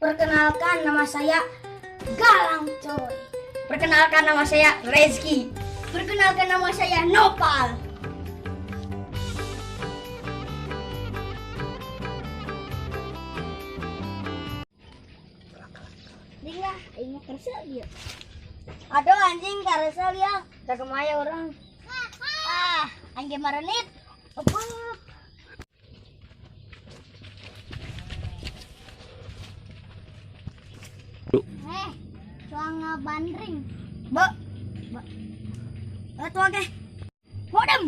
Perkenalkan nama saya Galang Coy. Perkenalkan nama saya Rezki. Perkenalkan nama saya Nopal. Ding lah, aing mah kesel ieu. Aduh anjing karesel ya. Da kemaya orang. Ah, aing ge marenit. Eueuh. Eh, cuang ngabandring. Be, Be. Eh, tuang ke. Hodem.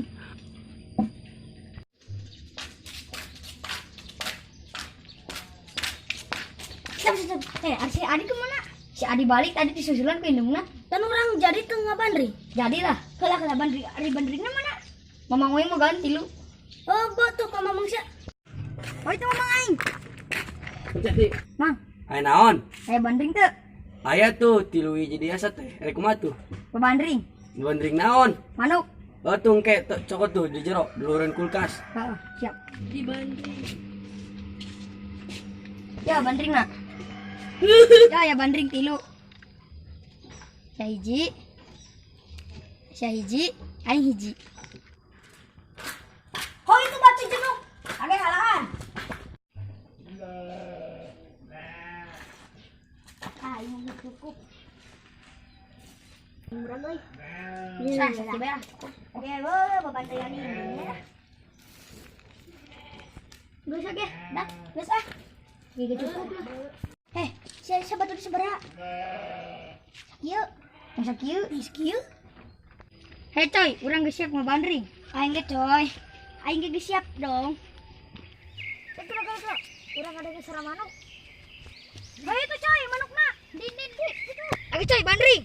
Siap, siap, siap. Eh, si Adi kemana? Si Adi balik tadi disusulan ke indungna. Kan orang jadi teu ngabandring. Jadilah. Kalah kalah bandring, ari bandringna mana? Mamang Uing mau ganti lu. Oh, gua tuh ka mamang sia. Oh, itu mamang aing. Jadi, Mang, aya naon? aya bandring teu? Aya tuh tilu hiji biasa teh. Rek kumaha tuh? Pabandring. Bandring naon? Manuk. Oh tuh engke cokot tuh di jero duluran kulkas. Heeh, siap. Di bandring. Ya, bandring nak. Ya, ya bandring tilu. Sia hiji. Sia hiji, aing hiji. Oh, itu batu jenuk. Age halahan. Ah, ini cukup. Murah euy. Sah, sakieu bae lah. Oke, lo babantaian ini. Geus ge, dah, geus ah. Ge cukup lah. Eh, sia sia batu di sabaraha? Sakieu, Masa kieu? geus kieu. Hei coy, urang geus siap ngabandring. Aing ge coy. Aing ge geus siap dong. Eh, kela kela kela. Urang ada geus manuk. Hei itu coy, manukna. Din din di. Itu. Ayo coy, bandring.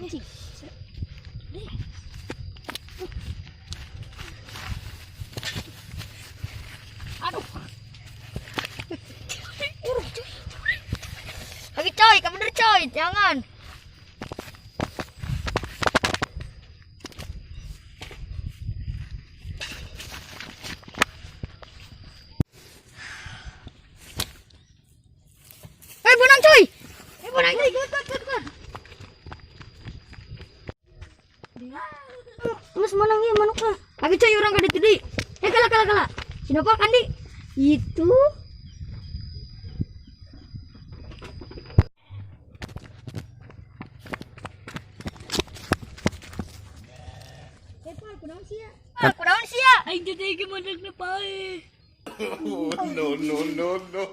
Nih. Nih. Aduh. Lagi coy, kamu bener coy, jangan. Hei, bonang coy. Hei, bonang coy. Good, good, good, good. Geus menang ieu manukna. Lagi coy, orang kada deui. Hei, kala kala kala. Si Nopal kan di. Itu. Eh, Pal, kunaon sia? Ah, kunaon sia? Aing teh teh manukna pae. Oh, no, no, no, no.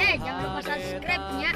Eh, jangan lupa subscribe-nya.